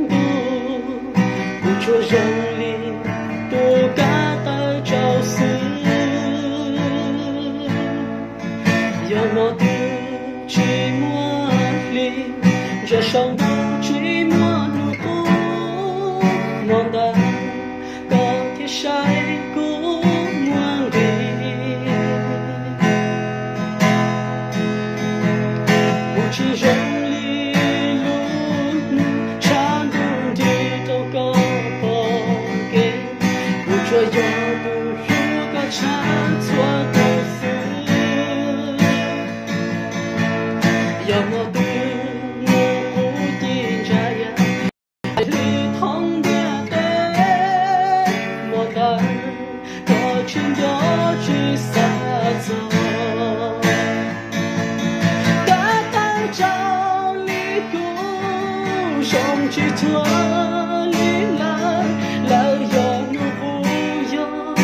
ntuj, kuv tsuas zoo li tus kab tawv tsaus xwb. Yog hmo twg tsis muaj hli, ntsia saum ntuj tsis muaj hnub qub, hmo ntawd koj thiaj saib kuv muaj nqis. Kuv tsis zoo li lub hmo tshav ntuj nrig rau koj pom kev, kuv tsuas yog tus hlub koj tshaj txhua tus xwb. Yog hmo twg hnub qub ci ntsa ya, hli thoob ntiaj teb, hmo ntawd koj tsis nco tsis xav txog. Kab tawv tsaus li kuv, zoo tsis tshua li lawv, lawv yog hnub qub, yog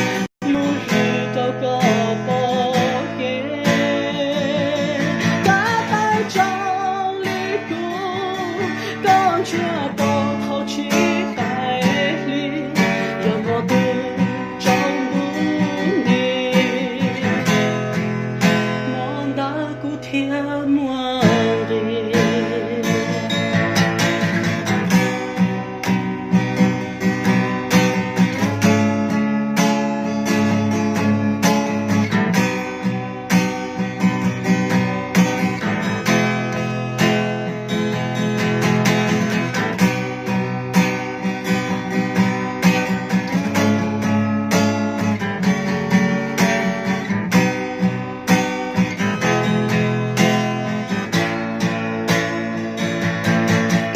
lub hli rau koj pom kev. Kab tawv tsaus li kuv, koj ntsia pom thaum tsis paib hli, yog hmo twg tsaus ntuj nti, hmo ntawd kuv thiaj muaj nqis.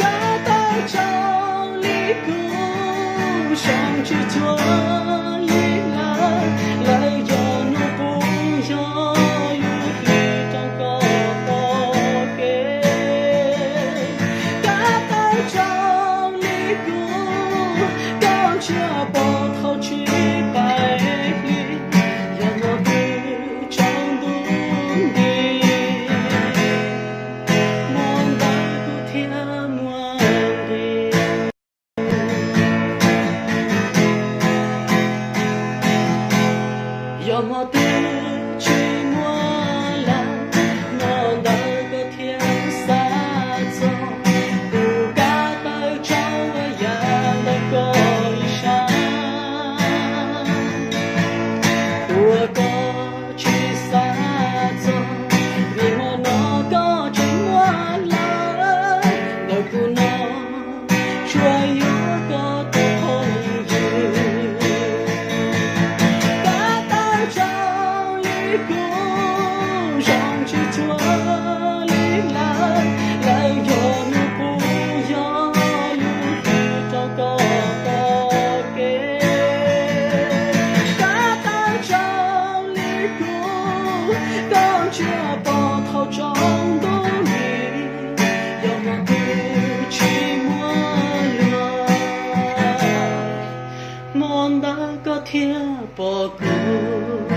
Kab tawv tsaus li kuv, zoo tsis tshua li lawv, lawv yog hnub qub, yog lub hli rau koj pom kev. Kab tawv tsaus li kuv, koj ntsia pom thaum tsis paib hli, yog hmo twg tsaus ntuj nti, hmo ntawd kuv thiaj muaj nqis. Yog hmo twg tsis muaj lawv, hmo ntawd koj thiaj xav txog, tus kab tawv tsaus ya ntawm koj ib sab, uas koj tsis xav txog, vim hmo no koj tseem muaj lawv, ntawm kuv no tsuas yog koj tus phooj ywg. Kab tawv tsaus li kuv, zoo tsis tshua li lawv, lawv yog hnub qub, yog lub hli rau koj pom kev. Kab tawv tsaus li kuv, koj ntsia pom thaum tsaus ntuj nti, yog hmo twg tsis muaj lawv, hmo ntawd koj thiaj pom kuv.